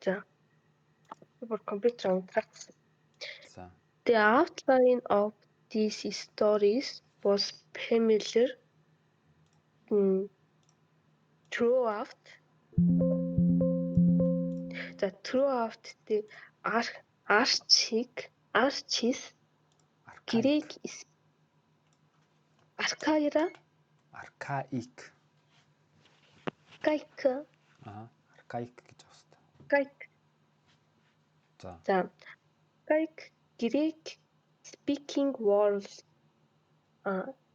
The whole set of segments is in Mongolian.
За. Би бүр компьютер унтраачихсан. За. The outline of these stories was familiar throughout. За, throughout the archaic archis Archaic. Greek archaira. Archaic. Archaic. Аа, archaic гэж байгаа хэвээр. Archaic. За. За, archaic Greek speaking world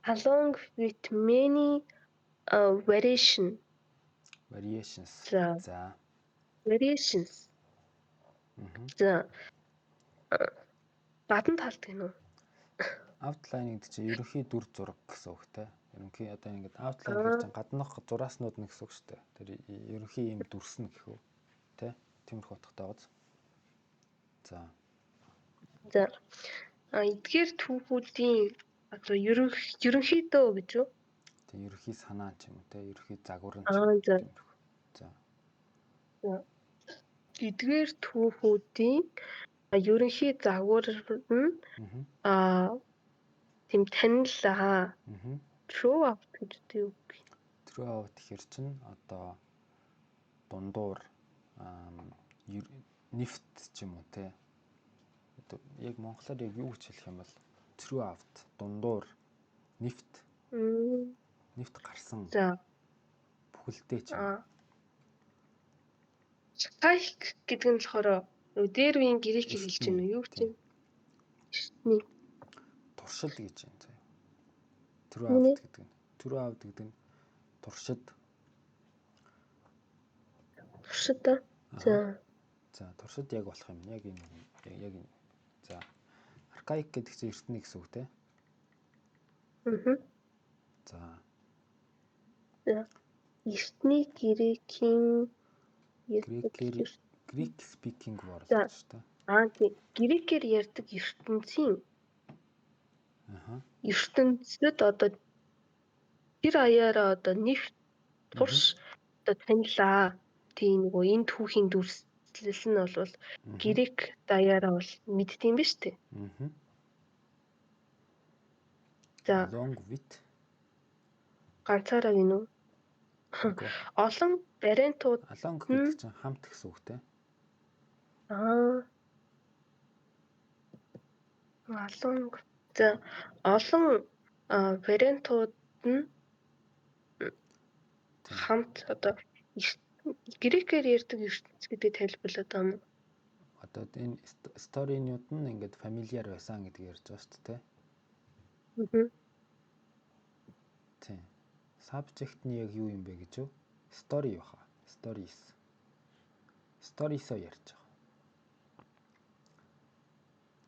along with many variation Variations. За. За. Variations. За, гадна талд гэнэ үү? Outline гэдэг чинь ерөнхий дүр зураг гэсэн үг те. Ерөнхий одоо ингээд outline гэхэр чинь гаднах зурааснууд нь гэсэн үг шүү дээ. Тэр ерөнхий юм дүрс нь гэх үү. Тэ? Тиймэрхүү утгатай байгааз. За. За. А эдгээр түүхүүдийн одоо ерөнхийдөө гэж үү? Тэг ерөнхий санаа ч юм уу те, ерөнхий загвар нь ч юм Аа, уу за. тиймэрхүү. За. За. Эдгээр түүхүүдийн ерөнхий загвар нь тийм танил аа. Throughout гэж юу гэх юм? Throughout гэхэр чинь одоо дундуур, нэвт ч юм уу те. Одоо яг монголоор яг юу гэж хэлэх юм бол throughout дундуур, нэвт, нэвт гарсан бүхэлдээ ч юм. Аа. Archaic гэдэг нь болохоор нөгөө дээр үеийн грекийг хэлж Эртний байна уу? Юу гэж тийм. юм? Эртний. Туршид гэж юм заяа. Үүнэ. Throughout гэдэг нь. Throughout гэдэг нь туршид. Туршид. За. За, туршид яг болох юм. Яг энэ яг энэ. За. Archaic гэдэг чинь эртний гэсэн үг те. За. За. Эртний грекийн ярьдаг Грекээр Greek speaking world За. гэж шүү дээ. Аа, тийм. Грекээр ярьдаг ертөнцийн ертөнцид одоо тэр аяараа одоо нэвт турш одоо танилаа. Тийм, нөгөө энэ түүхийн дүрслэл нь бол грек даяараа бол мэддэг юм биш үү? Аа. За. Along with Ганцаараа гинүү. Үгүй. Олон вариантууд Along гэдэг чинь хамт гэсэн үг те. Аа. Along. За, олон вариантууд нь хамт одоо грекээр ярьдаг ертөнц гэдэг тайлбарлаад байгаа юм. Одоо энэ story нууд нь ингээд familiar байсан гэдгийг ярьж байгаа шүү дээ. Аа. Тийм. Subject нь яг юу юм бэ гэж юу? Story баха. Stories. Stories-оо ярьж байгаа.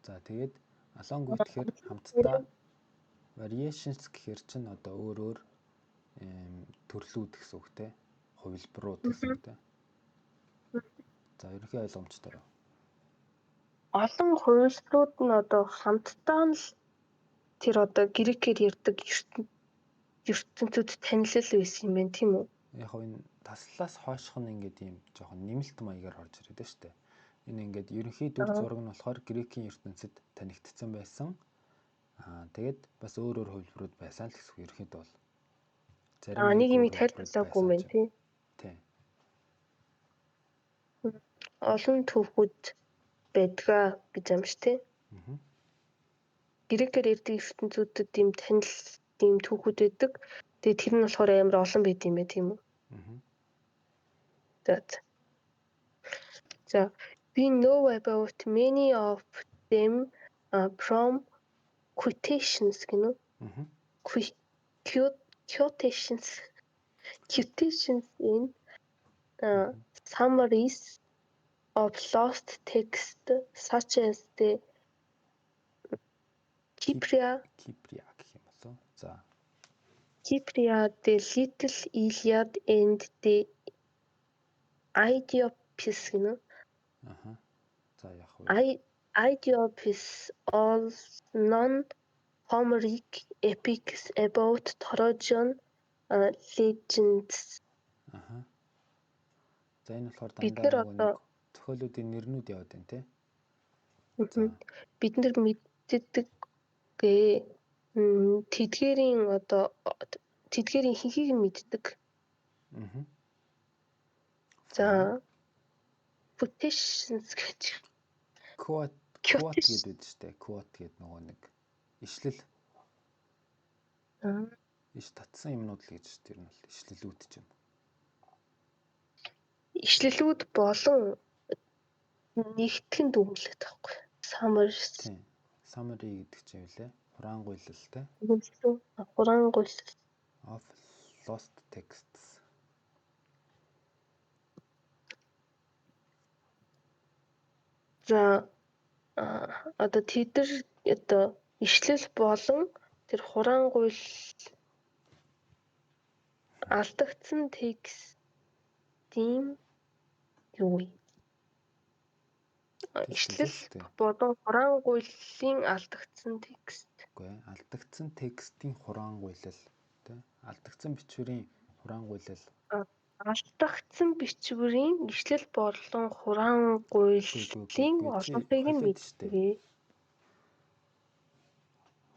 За, тэгээд along with гэхээр хамтдаа, variations гэхээр чинь одоо өөр өөр төрлүүд гэсэн үг те. Хувилбарууд гэсэн үг те. За, ерөнхий ойлгомжтой юу? Олон хувилбарууд нь одоо хамтдаа нь л тэр одоо грекээр ярьдаг ертөнцид танилал байсан юм байна, тийм үү? Яг хав энэ таслалаас хойших нь ингээд ийм жоохон нэмэлт маягаар орж ирээд байна шүү дээ. Энэ ингээд ерөнхий дүр зураг нь болохоор грекийн ертөнцид танигдсан байсан. Аа, тэгээд бас өөр өөр хувилбарууд байсан л гэсэн үг ерөнхийдөө бол. Зарим Аа, нэг өөр юм хувилбарууд тайлбарлаагүй юм байсан байна ч тий. Тийм. Олон түүхүүд байдгаа гэж юм ш тий. Аа. Грекээр ярьдаг ертөнцүүдэд ийм танил ийм түүхүүд байдаг. Тэгээд тэр нь болохоор амар олон байд юм байна, тийм үү? Аа. За. За, we know about many of them from quotations гэнэ үү? Аа. Quotations in summaries of lost text such as the Cypria Киприа гэх юм болов. За. Cypria, the Little Iliad and the Idiopius гэнэ үү? Аха. За, яах вэ? Idiopius, all non-Homeric epics about Trojan legends. Аха. За, энэ болохоор Бид дандаа нар нөгөө одоо нэг Зохиолуудын нэрнүүд яваад байна те. За. Бид нар мэддэг гээ. Тэдгээрийн одоо тэдгээрийн ихэнхийг нь мэддэг. За, quotations гэж. Quote, quote гэдэг үү штэ. Quote гэдэг нөгөө нэг ишлэл. Иш татсан юмнууд л гэж тэр нь бол ишлэлүүд ч юм. Ишлэлүүд болон нэгтгэн дүгнэлт байхгүй. Summaries. Тийм. Summary гэдэг чинь юу лээ? Хураангуйлал те. Хураангуйлал. Of lost texts. За, одоо тэд нар одоо ишлэл болон тэр хураангуйл алдагдсан текстийн юу вэ? Ишлэл болон хураангуйллын алдагдсан текст. Үгүй ээ, алдагдсан текстийн хураангуйлал тий. Алдагдсан бичвэрийн хураангуйлал. Алдагдсан бичвэрийн ишлэл болон хураангуйллын олонхыг нь мэддэг.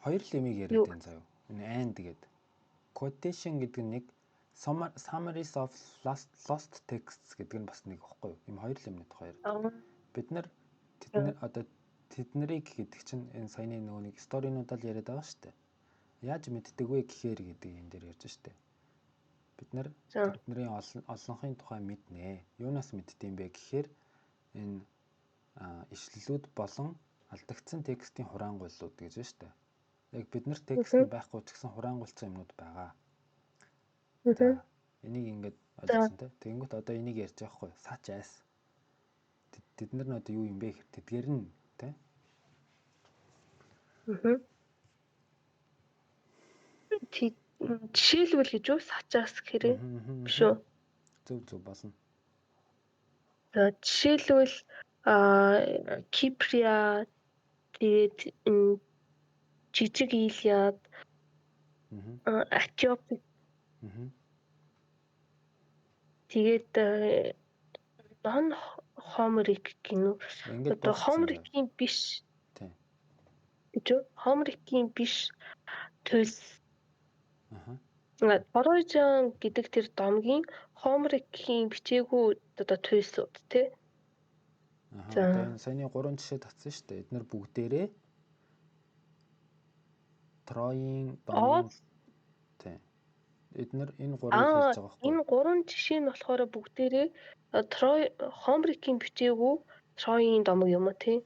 Хоёр л юмыг яриад байна заяа. Энэ and гэдэг. Quotation гэдэг нь нэг, summaries of lost texts гэдэг нь бас нэг багхгүй юу? Ийм хоёр л юмны тухай яриад. Бид нар тэдний одоо тэднэрийг гэдэг чинь энэ саяны нөгөө нэг story нуудаа л яриад байгаа шүү дээ. Яаж мэддэг вэ гэхээр гэдэг юм дээр ярьж шүү дээ. Бид нар тэдний олонхын тухай мэднэ. Юунаас мэддэм бэ гэхээр энэ ишлэлүүд болон алдагдсан текстийн хураангуйллууд гэж байна шүү дээ. Яг бид нар текст нь байхгүй ч гэсэн хураангуйлсан юмнууд байгаа. За, энийг ингээд ойлгосон те. Тэгэнгүүт одоо энийг ярьж байгаа хгүй. Such as тэд нар нь одоо юу юм бэ гэхээр тэдгээр нь те. Жишээлбэл гэж юу? Such as гэхээр биш үү? Зөв зөв болно. За, жишээлбэл Киприа, тэгээд энэ жижиг Илиад, Этиопи. Тэгээд non Homeric гинүү. Одоо Homeric-ийн биш. Тийм. Гэж үү? Homeric-ийн биш туйлс. Trojan гэдэг тэр домгийн Homeric-ийн бичээгүй одоо туйлсууд тий. Одоо энэ саяны 3 жишээ татсан шүү дээ. Эднэр бүгдээрээ Троийн домгийн тий. Эднэр энэ гурыг хэлж байгаа байхгүй. Энэ гурван жишээ нь болохоор бүгдээрээ Трой Хомрикийн бичээгүй Троийн домог юм уу тий?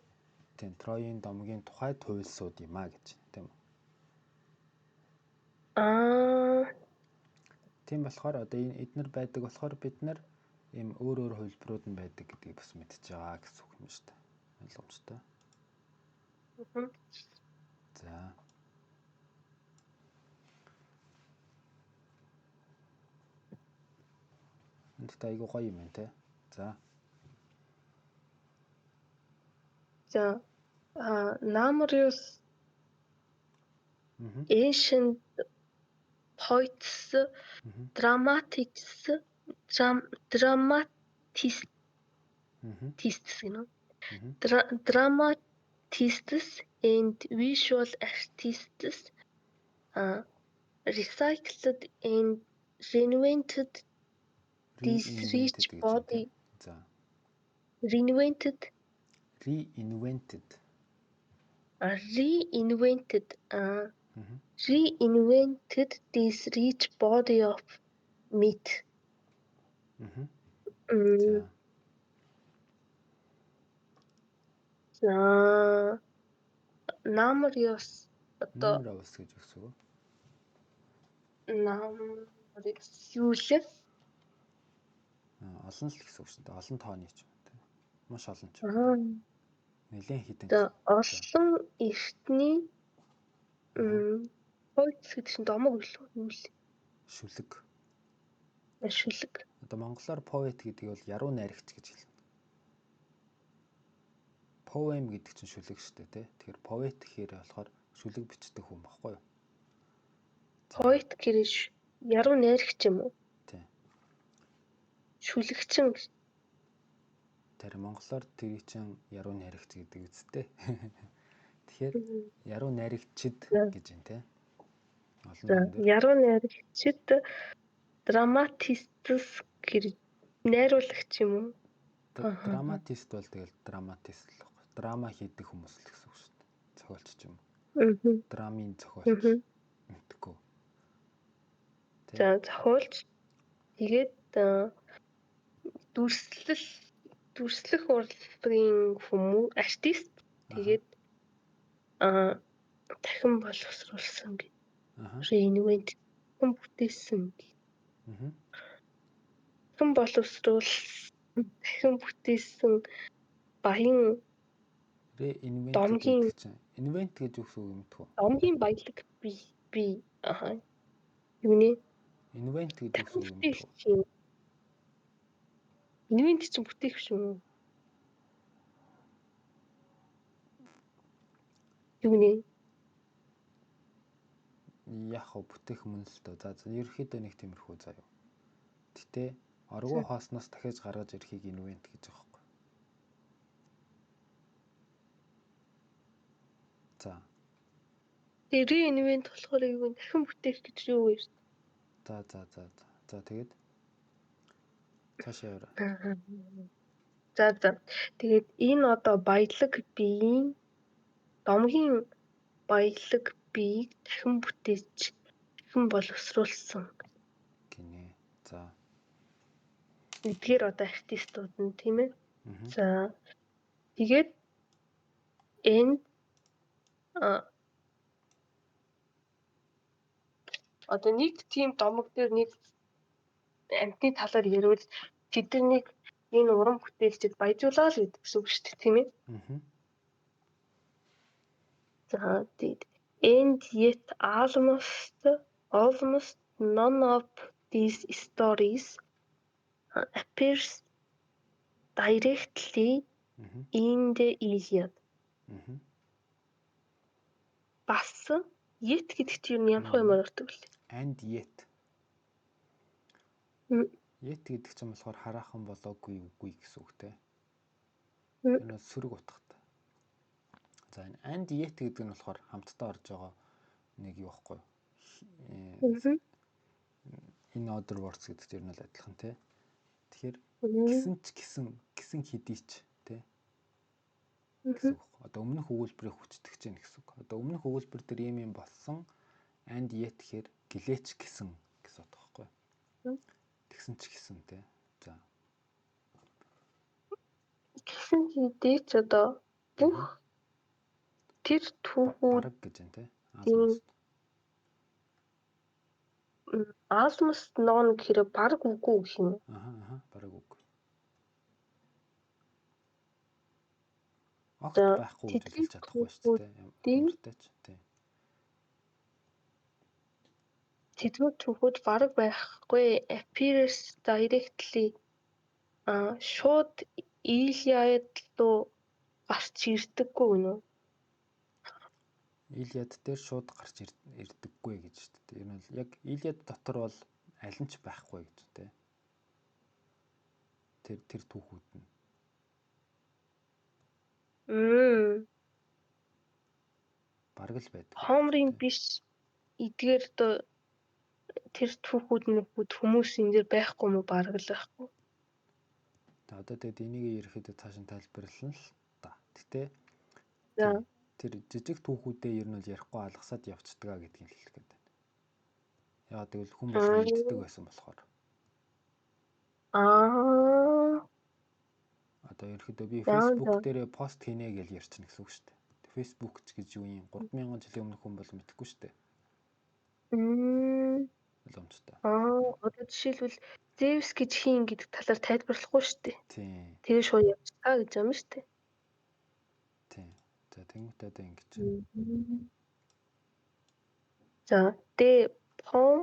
Тийм, Троийн домгийн тухай туйлсууд юм а гэж тийм үү? Тийм болохоор одоо энэ эднэр байдаг болохоор бид нар ийм өөр өөр хувилбарууд нь байдаг гэдгийг бас мэдчихэж байгаа гэсэн үг юм шүү дээ. Ойлгомжтой. За. Энд та айгуу гоё юм байна те. За. За, numerous ancient poets, dramatists, dramatists гэнэ. Dramatists and visual artists recycled and reinvented this rich body. За. Reinvented. Reinvented. Reinvented. Reinvented this rich body of myth. За. Numerous одоо numerous гэж өгсөн үү? Numerous юу лээ? Олон л гэсэн үг шүү дээ. Олон тооны ч юм те. Маш олон ч юм. Нэлээд хідэн. За, олон эртний poets гэдэг чинь домог билүү? Юу лээ? Шүлэг. Шүлэг. Одоо монголоор poet гэдэг бол яруу найрагч гэж хэлнэ. Poem гэдэг чинь шүлэг шүү дээ, тий. Тэгэхээр poet гэхээр болохоор шүлэг бичдэг хүн баггүй юу? Poet гэхээр яруу найрагч юм уу? Тий. Шүлэгчин. Тэр монголоор тэрий чин яруу найрагч гэдэг үсттэй. Тэгэхээр яруу найрагчид гэж юм те. Олон За тоон дээр. Яруу найрагчид, dramatists гэр найруулагч юм уу? Драматист бол тэгэл драматист л байхгүй. Драма хийдэг хүмүүс л гэсэн үг шүү дээ. Зохиолч ч юм уу. Драмын зохиолч мэдгүй. Тэ? За, зохиолч, тэгээд дүрслэл, дүрслэх урлагийн хүмүүс, артист, тэгээд дахин боловсруулсан гэх. Reinvent, дахин бүтээсэн. Дахин боловсруулсан, дахин бүтээсэн баян Reinvent домгийн гэдэг чинь invent гэж юу гэсэн үг юм бэ? Домгийн баялаг би аха юу нэ? Invent гэж юу Дахин гэсэн үг юм бэ? бүтээгч юм. Invent чинь бүтээгч юм уу? Юу нэ? Яг хав бүтээх мөн л дөө. За ерөөхдөө нэг тиймэрхүү заяа. Гэтэ оргуу хоосноос дахиж гаргаж ирэхийг invent гэж байгаа байхгүй. За. Тэгээ reinvent болохоор юу вэ? Дахин бүтээх гэж юу вэ? За. За, тэгээд цаашаа яваарай. За. Тэгээд энэ одоо баялаг биеийн, домгийн баялаг биеийг дахин бүтээж, дахин боловсруулсан. Гинэ. За. Эдгээр одоо артистууд нь, тийм ээ. За, тэгээд энэ одоо нэг тийм домог дээр нэг амьтны талаар ярил тэднийг энэ уран бүтээлчид баяжуулаа л гэдэг гэсэн үг шүү дээ, тийм ээ. За, тэгээд and yet almost none of these stories appears directly in the Iliad. Бас yet гэдэг чинь юу ямар ямар ордог вэ? And yet. Yet гэдэг чинь болохоор хараахан болоогүй, үгүй гэсэн үг те. Энэ бол сөрөг утгатай. За, энэ and yet гэдэг нь болохоор хамтдаа орж байгаа нэг юу байхгүй юу? In other words гэдэг чинь ер нь бол адилхан те. Тэгэхээр гэсэн ч гэсэн, гэсэн хэдий ч те гэсэн үг. Одоо өмнөх өгүүлбэрийг хүчтгэж гин гэсэн үг. Одоо өмнөх өгүүлбэр дээр ийм юм болсон, and yet гэхээр гэлээч гэсэн гэсэн утга байхгүй юу? Тэгсэн ч гэсэн те. За. Гэсэн хэдий ч одоо бүх тэр түүхүүд Бараг гэж байна те. Almost. Almost none гэхээр бараг үгүй гэх юм. Аха, бараг үгүй. Огт байхгүй гэж хэлж чадахгүй шүү дээ. Ямартай ч тий. Тэдгээр түүхүүд бараг байхгүй, appears directly шууд Iliad руу гарч ирдэггүй гэнэ үү? Iliad дээр шууд гарч ирдэггүй гэж шүү дээ. Ер нь бол яг Iliad дотор бол аль нь ч байхгүй гэж тий. Тэр түүхүүд нь. Бараг л байдаг. Хомрын биш эдгээр одоо тэр түүхүүд нөхүүд хүмүүс энэ дэр байхгүй мó, бараг л байхгүй. За, одоо тэгээд энийг ерөөхдөө цааш нь тайлбарлана л та. Гэтэ тэр жижиг түүхүүдээ ер нь бол ярихгүй алгасаад явцдгаа гэдгийг л хэлэх гээд байна. Яагаад гэвэл хүн болгон мэддэг байсан болохоор. Одоо ерөөхдөө би Facebook дээрээ пост хийнэ гэж ярьчихна гэсэн үг шүү дээ. Facebook ч гэж юу юм, 3000 жилийн өмнөх хүн бол мэдэхгүй шүү дээ. Ойлгомжтой. Одоо жишээлбэл Zeus гэж хийн гэдэг талаар тайлбарлахгүй шүү дээ. Тийм. Тэгээ шууд явчихлаа гэж юм шүү дээ. Тийм. За, тэнгуүтэй одоо ингэж. За, the poem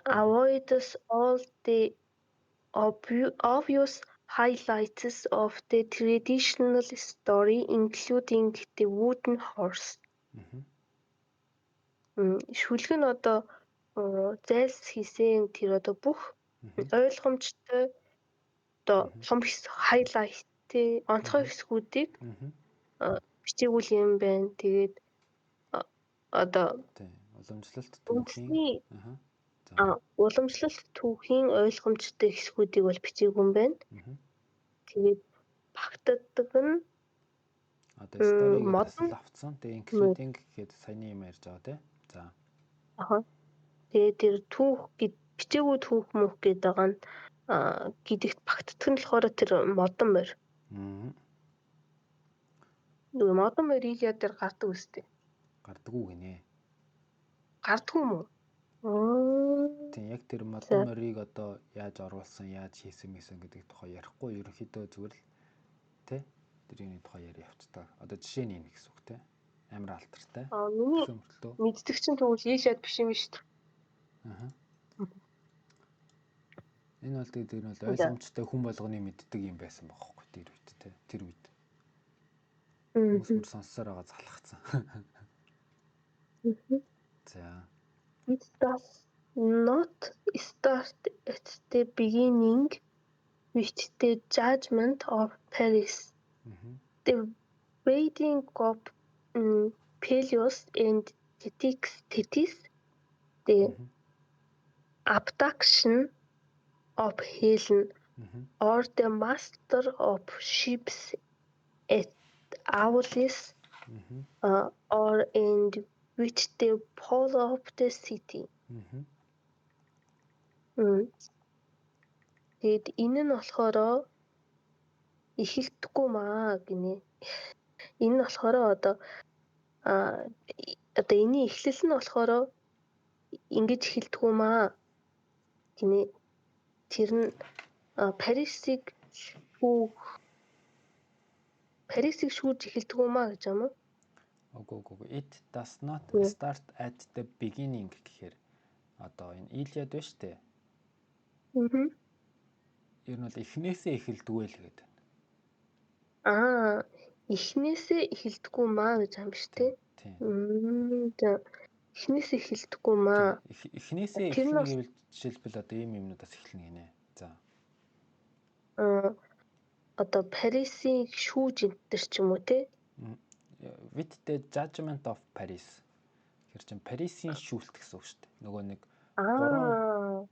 avoids all the obvious highlights of the traditional story, including the wooden horse. Шүлэг нь одоо зайлс хийсэн тэр одоо бүх ойлгомжтой Одоо том highlight тий онцгой хэсгүүдийг бичээгүй юм байна. Тэгээд одоо тий уламжлалт түүхийн уламжлалт түүхийн ойлгомжтой хэсгүүдийг бол бичээгүй юм байна. Тэгээд багтдаг нь одоо story-г тасал авцсан. Тэгээ including гэхэд саяны юм ярьж байгаа тий. За. Аха. Тэгээд тэр түүх гэд бичээгүй түүх мөх гэдэг байгаа нь гэдэгт багтдаг нь болохоор тэр модон морь. Нөгөө модон морь Илиад дээр гардаг үстэй. Гардаггүй гинэ. Гардаггүй юм уу? Тийм яг тэр модон морийг одоо яаж оруулсан, яаж хийсэн мэсэн гэдэг тухай ярихгүй ерөнхийдөө зүгээр л тий тэр юуны тухай яриа явцдаг. Одоо жишээ нь энэ гэсэн үг тий. Амар алдартай. Миний мэддэг чинь тэгвэл Илиад биш юм шүү дээ. Аа. Энэ бол тэгээд тэр бол ойлгомжтой хүн болгоны мэддэг юм байсан байхгүй тэр үед тий. Тэр үед. Хүмүүс бүр сонссоор байгаа залхацсан. За. It does not start at the beginning with the judgment of Paris. The wedding of Peleus and Thetis, the abduction of Helen, or the master of ships at Aulis, or and with the fall of the city. Тэгээд энэ нь болохоор эхэлдэхгүй маа гинэ. Энэ нь болохоор одоо одоо энэний эхлэл нь болохоор ингэж эхэлдэггүй маа гинэ. Тэр нь Парисыг шүүх Парисыг шүүж эхэлдэггүй маа гэж юм уу? Үгүй. It does not start at the beginning гэхээр одоо энэ Илиад байна шүү дээ. Ер нь бол эхнээсээ эхэлдэггүй л гэдэг. Аа, эхнээсээ эхэлдэггүй маа гэж юм биш үү? Тийм. Эхнээсээ эхэлдэггүй маа. Эхнээсээ эхэлнэ гэвэл жишээлбэл одоо ийм юмнуудаас эхэлнэ гинэ. За. Одоо Парисын шүүж энтер ч юм уу те? With the judgment of Paris. Тэгэхээр чин Парисын шүүлт гэсэн үг шүү дээ. Нөгөө нэг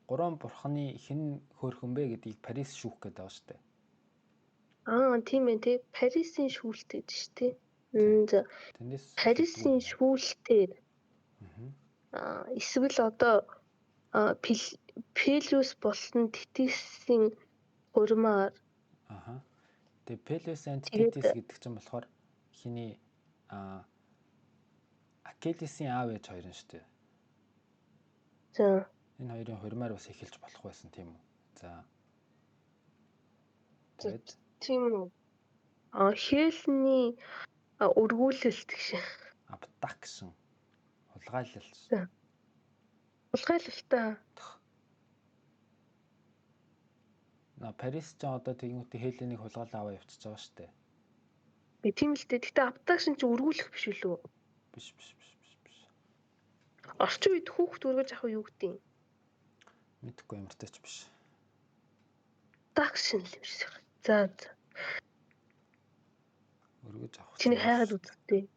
гурван бурхны хэн хөөрхөн бэ гэдгийг Парис шүүх гэдэг байгаа шүү дээ. Аа, тийм ээ тий. Парисын шүүлт гэж шүү дээ. За. Тэндээс Парисын шүүлтээр эсвэл одоо Пелиус болон Тетисийн хурмаар. Аха. Тэгээ Пелиус and Тетис гэдэг чинь болохоор хиний Акелесийн аав ээж хоёр нь шүү дээ. За. Энэ хоёрын хурмаар бас эхэлж болох байсан тийм үү? За. Тэгээд тийм үү. Хээлний өргүүлэлт гэж. Abduction. Хулгайлалт. Хулгайлалт. На Парис ч одоо тэгэнгүүтээ Хеленийг хулгайлан аваа явчихж байгаа шүү дээ. Би тийм л дээ. Гэтэ abduction чи өргүүлэх биш үү? Биш. Орчин үед хүүхд өргөж авах юу гэдэг юм? Мэдэхгүй ямартай ч биш. Abduction л юм шиг. За. Өргөж авах. Чиний хайгаад үзтээ.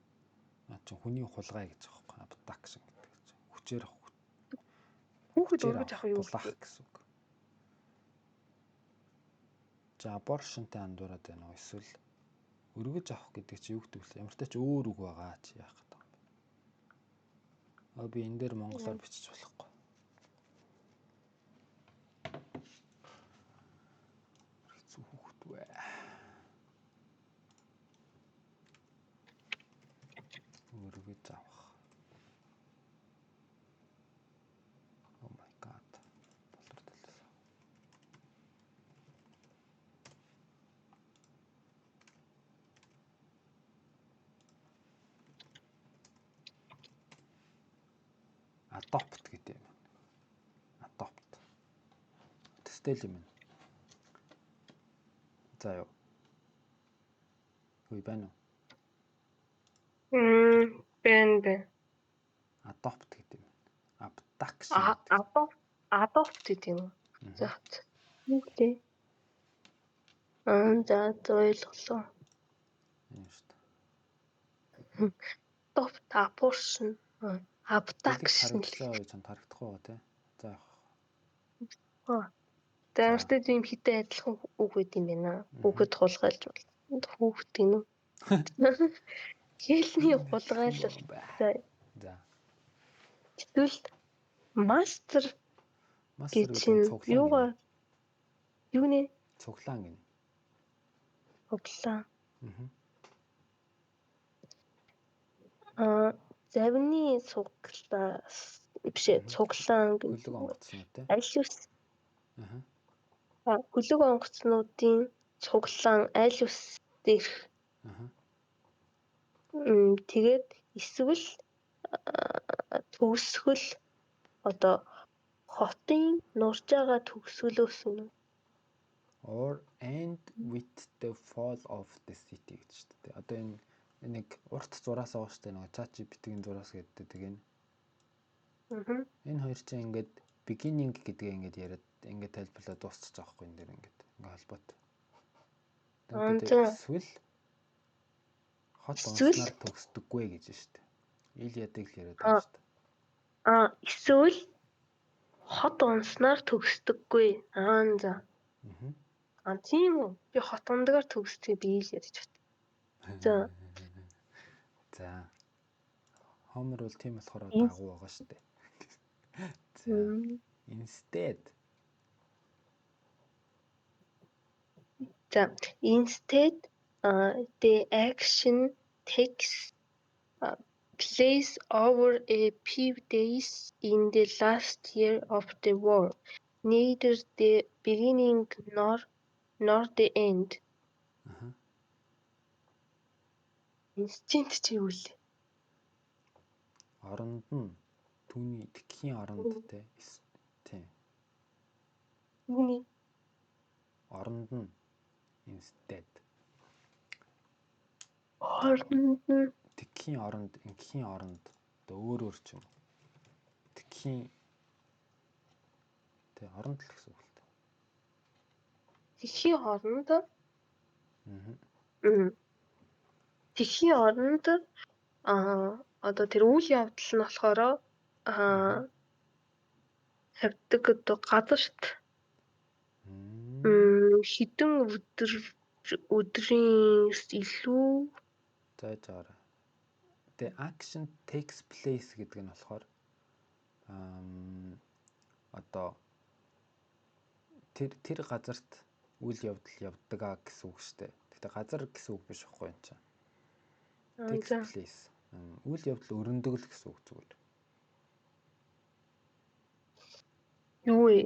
Наа чи хүний хулгай гэж байгаа байхгүй abduction гэдэг чинь. Хүчээр авах. Хүүхэд өргөж авах юу гэдэг гэсэн үг. За abortionтай андуураад байна уу? Эсвэл өргөж авах гэдэг чи юу гэдэг вэ? Ямартай ч өөр үг байгаа чи яах гэдэг юм бэ? Аа би энэ дээр монголоор бичиж болохгүй. Хэцүү хүүхэд вэ. Өргөж авах. Oh my god. Болор талаас. Adopt гэдэг юм. Adopt. Тэстэй л юм. За юу. Хүй байна уу? Байна. Adopt гэдэг юм. Abduction. Adopt гэдэг юм. За. Юу гэлээ? Аа, за за, ойлголоо. Тийм шүү дээ. Stop abortion. Дэлэг Abduction. харагдлаа гэж чамд харагдахгүй байгаа тий. За явах. За, За. ямар ч тийм хитэ адилхан үг байд юм байна. Хүүхэд хулгайлж бол хүүхэд гэнэ үү? Хэлний Адилхан хулгайлал. бай. За, За. тэгвэл muster Muster гэж гэдэг нь чинь цуглаан гинэ. юугаа юу нэ? Цуглаан гинэ. Хуглаа. Аа. Аа, завны цуглаа биш ээ, цуглаан Хөлөг гэдэг. онгоцноо тий. Аль ус Аа. хөлөг онгоцнуудын цуглаан аль ус дээрх. Аа. Тэгээд эсвэл төгсгөл одоо хотын нурж байгаа төгсгөлөөс нь. Or end with the fall of the city гэж шүү дээ. Одоо энэ нэг урт зураас байгаа шүү дээ. Нөгөө ChatGPT-ийн зураас гэдэг нэг энэ. Энэ хоёр чинь ингээд beginning гэдгээ ингээд яриад ингээд тайлбарлаад дуусчих жоохоо энэ дэр ингээд ингээд холбоотой. Тэгэнгүүтээ эсвэл хот Эсвэл унснаар төгсдөггүй гэж шүү дээ. Илиадыг л яриад байгаа шүү дээ. Аа, эсвэл хот унснаар төгсдөггүй. Аа, за. Аа, тийм үү. Би хот ундагаар төгсдгийг би л ярьж бат. За. За. Хомер бол тийм болохоор одоо агуу байгаа шүү дээ. За. Instead. За, instead the action takes place over a few days in the last year of the war, neither the beginning nor the end. Аа. Instinct чи юу лээ? Оронд нь түүний тэгхийн оронд те тийм. Юуны? Оронд нь instead. Оронд нь Тэгхийн оронд, ингийн оронд одоо өөр өөр ч юм. Тэгхийн тий оронд л гэсэн үг л дээ. Тэгхийн оронд. Аа. Тэгхийн оронд аа одоо тэр үйл явдал нь болохоор аа тавьдаг одоо газарт хэдэн өдөр өдрийн илүү За жаарай. The action takes place гэдэг нь болохоор одоо тэр газарт үйл явдал явдаг а гэсэн үг шүү дээ. Гэхдээ газар гэсэн үг биш байхгүй юм чинь. Takes place. Үйл явдал өрнөдөг л гэсэн үг зүгээр. Юу вэ?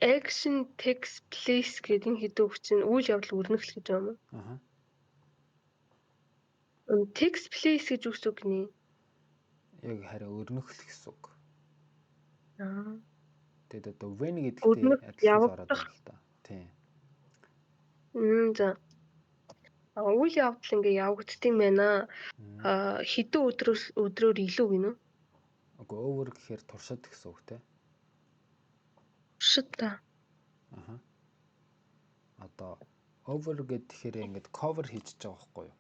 Action takes place гэдэг энэ хэдэн үг чинь үйл явдал өрнөх л гэж юм уу? Аа. Takes place гэж үгс үг нэ. Яг харин өрнөх л гэсэн үг. Аа. Тэгээд одоо when гэдэгтэй адилхан л ороод байна л да. Тийм. За. Үйл явдал ингээ явагддсан байна. Аа, хэдэн өдрөөс өдрөөр илүү гинэ үү? Үгүй, over гэхээр туршид гэсэн үг те. Туршид та. Аха. Одоо over гэхээр ингээд cover хийж байгаа байхгүй юу?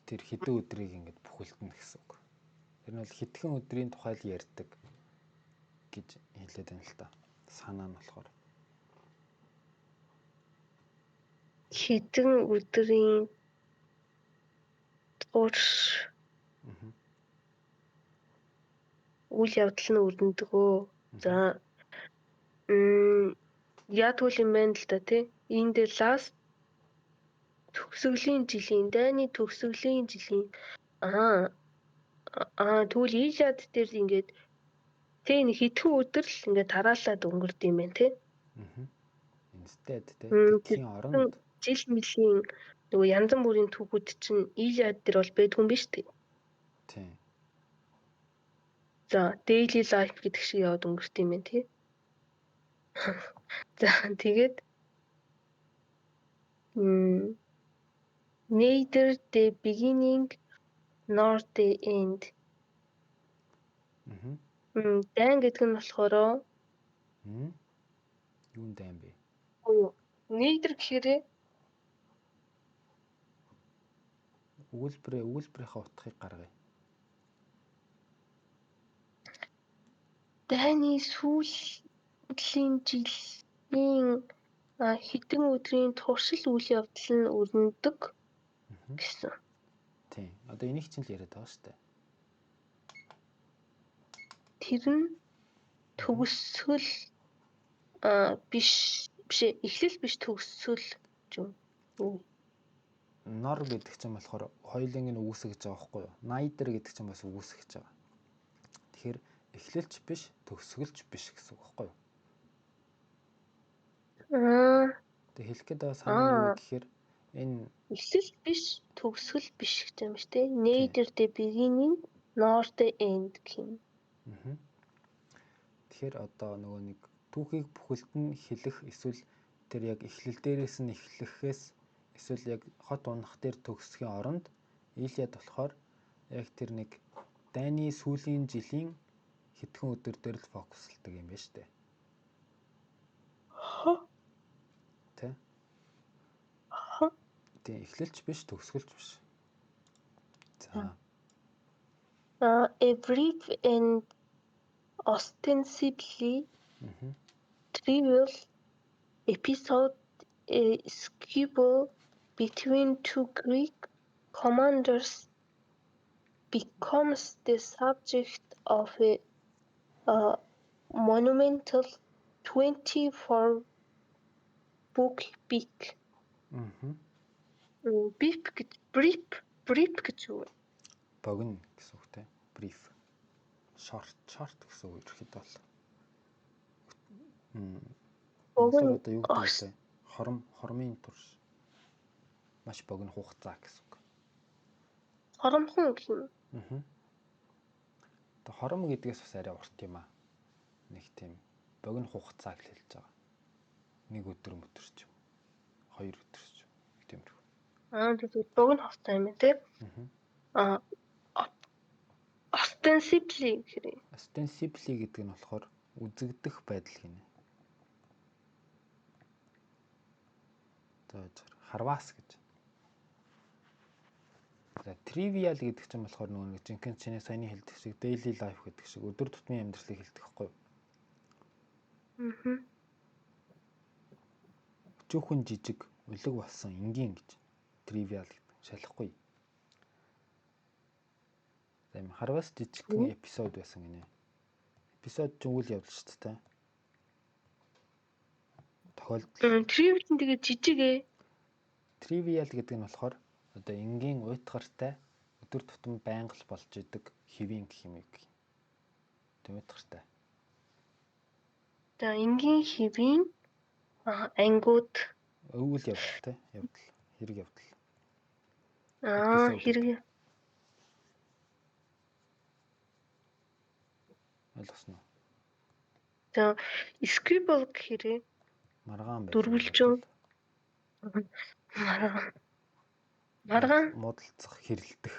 Тэр хэдэн өдрийг ингээд бүхэлдэнэ гэсэн үг. Тэр нь бол хэдхэн өдрийн тухай л ярьдаг гэж хэлээд байна л та. Санаа нь болохоор хэдэн өдрийн турш үйл явдал нь өрнөдгөө. За, яадгүй юм байна л да тий. In the last төгсгөлийн жилийн дайны төгсгөлийн жилийн аа тэгвэл Илиад дээр ингээд тий нэг хэдхэн өдөр л ингээд тараалаад өнгөрд юм байна тий. Аа. Instead тий тэдхийн оронд жил мөлийн нөгөө янз бүрийн түүхүүд чинь Илиад дээр бол байдгүй юм биш үү? Тийм. За, daily life гэдэг шиг яваад өнгөрт юм байна тий. За, тэгээд neither the beginning nor the end. Аа. Дайн гэдэг нь болохоор юун дайн бэ? Юу? Neither гэхээр Өгүүлбэрийнхээ утгыг гаргая. Дайны сүүлийн жилийн хэдэн өдрийн туршил үйл явдал нь өрнөдөг гэсэн. Тийм. Одоо энийг чинь л яриад байгаа шүү дээ. Тэр нь төгсгөл биш биш эхлэл биш төгсгөл юм. Nor гэдэг чинь болохоор хоёуланг нь үгүйсгэж байгаа байхгүй юу? Neither гэдэг чинь бас үгүйсгэж байгаа. Тэгэхээр эхлэлч биш, төгсгөлч биш гэсэн үг байхгүй юу? Тэгээ хэлэх гээд байгаа санаа нь юу гэхээр энэ эхлэл биш, төгсгөл биш гэж юм шүү дээ. Neither the beginning nor the end гэх юм. Тэгэхээр одоо нөгөө нэг түүхийг бүхэлд нь хэлэх эсвэл тэр яг эхлэл дээрээс нь эхлэхээс эсвэл яг хот унах дээр төгсөхийн оронд Илиад болохоор яг тэр нэг дайны сүүлийн жилийн хэдхэн өдөр дээр л фокусалдаг юм байна шүү дээ. Тэ? Тийм, эхлэлч биш, төгсгөлч биш. За. A brief and ostensibly trivial episode, a squabble between two Greek commanders, becomes the subject of a monumental 24 book epic. Brief гэж brief гэж юу вэ? Богино гэсэн үг те. Brief. Short гэсэн үг ерөөхдөө бол. Богино одоо юу гэдэг вэ? Хормын турш. Маш богино хугацаа гэсэн үг. Хоромхон гэх юм. Одоо хором гэдгээс бас арай урт юм аа. Нэг тийм богино хугацаа гэж хэлж байгаа. Нэг өдөр мөтөр ч юм. Хоёр өдөр ч юм. Нэг тиймэрхүү. Тэгээд богино хугацаа юм тий. Ostensibly гэхээр. Ostensibly гэдэг нь болохоор үзэгдэх байдал гинэ. За харваас гэж. За trivial гэдэг чинь болохоор нөгөө нэг жинхэнэ чиний саяны хэлдэг шиг daily life гэдэг шиг өдөр тутмын амьдралыг хэлдэг байхгүй юу? Өчүүхэн жижиг улиг болсон энгийн гэж trivial гэдэг шалахгүй. За юм харвас жижигхэн эпизод байсан гинэ. Эпизод чинь үйл явдал шүү дээ. Тохиолдол. Trivial нь тэгээ жижиг ээ. Trivial гэдэг нь болохоор одоо энгийн уйтгартай өдөр тутам байнга л болж идэг хэвийн гэх юм уу гэх юм. Тэг уйтгартай. За энгийн хэвийн ангиуд үйл явдал те явдал хэрэг явдал. Хэрэг. Ойлгосноо. За squabble гэхээр маргаан байх. Дөрвөлжин. Маргаан муудалцах, хэрэлдэх.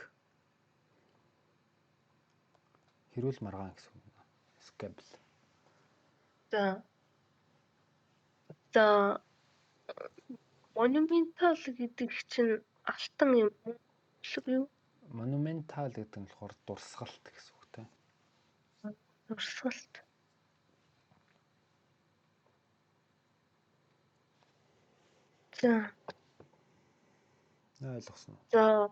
Хэрүүл маргаан гэсэн үг. Squabble. За. За monumental гэдэг чинь алтан юм уу? Юу? Monumental гэдэг нь болохоор дурсгалт гэсэн үг те. Дурсгалт. За. Ойлгосон уу? За.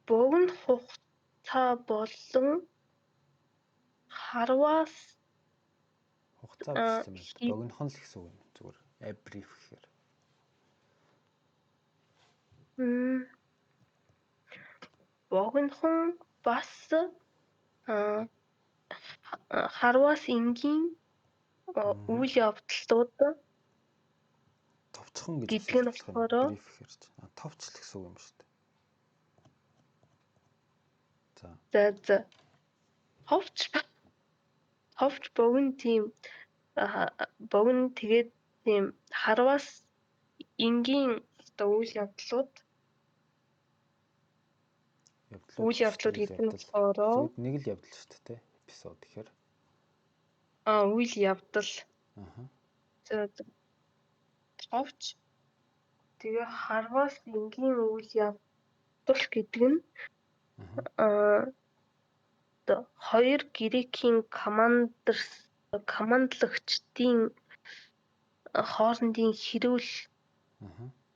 Богино хугацаа болон харвас хугацаа биш юм байна. Богинохон л гэсэн үг юм. Зүгээр a brief гэхээр. Богинохон бас харвас энгийн үйл явдлууд товчхон гэж гэдэг нь болохоор brief гэхээр чинь товч л гэсэн үг юм шүү дээ. За. За за. Товч богино тийм богино тэгээд тийм харвас энгийн одоо үйл явдлууд гэдэг нь болохоор нэг л явдал шүү дээ, эпизод гэхээр үйл явдал. Аа. За Товч тэгээ харвас энгийн үйл явдал гэдэг нь одоо хоёр грекийн командлагчдын хоорондын хэрүүл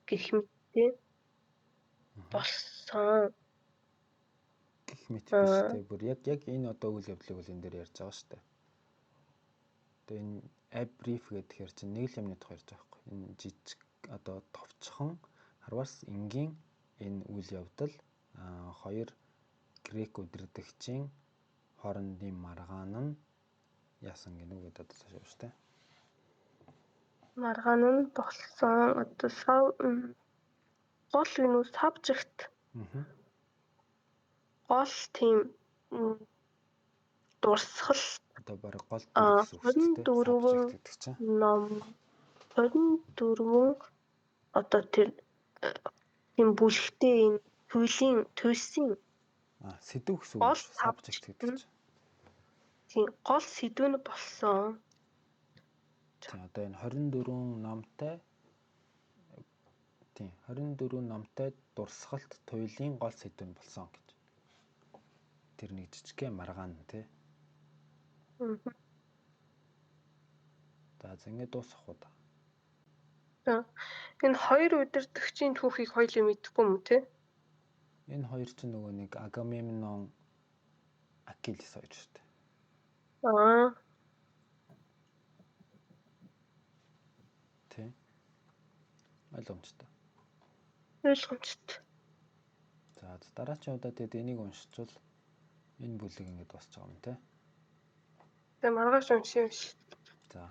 гэх мэт болсон. Гэх мэт биш те, бүр яг энэ одоо үйл явдлыг бол энэ дээр ярьж байгаа шүү дээ. Одоо энэ a brief гэхээр чинь нэг л юмны тухай ярьж байгаа байхгүй. Энэ жижиг одоо товчхон харвас энгийн энэ үйл явдал хоёр грек удирдагчийн хоорондын маргаан нь яасан гинүү гэдэг одоо цааш явж тээ. Маргаан нь болсон. Одоо гол гинүү subject. Гол тийм дурсгал одоо баг гол дүр гэсэн үг шүү дээ. 24 гэдэг чинь. Ном 24 одоо тэр тийм бүлэгтэй энэ туйлын туйлсын сэдв гэсэн үг шүү. Subject гэдэг чинь. Тийм гол сэдв нь болсон. Тийм одоо энэ 24 номтой тийм 24 номтой дурсгалт туйлын гол сэдв нь болсон гэж. Тэр нэг жижигхэн маргаан тий. За ингээд дуусгах уу та. За энэ хоёр удирдагчийн түүхийг хоёулаа мэдэхгүй юм тий. Энэ хоёр чинь нөгөө нэг Агамемнон Акилес хоёр шүү дээ. Тий. Ойлгомжтой. Ойлгомжтой. За дараагийн удаа тэгээд энийг уншичвал энэ бүлэг ингээд дуусч байгаа юм тий. Тэгээ маргааш уншия юм шиг. За.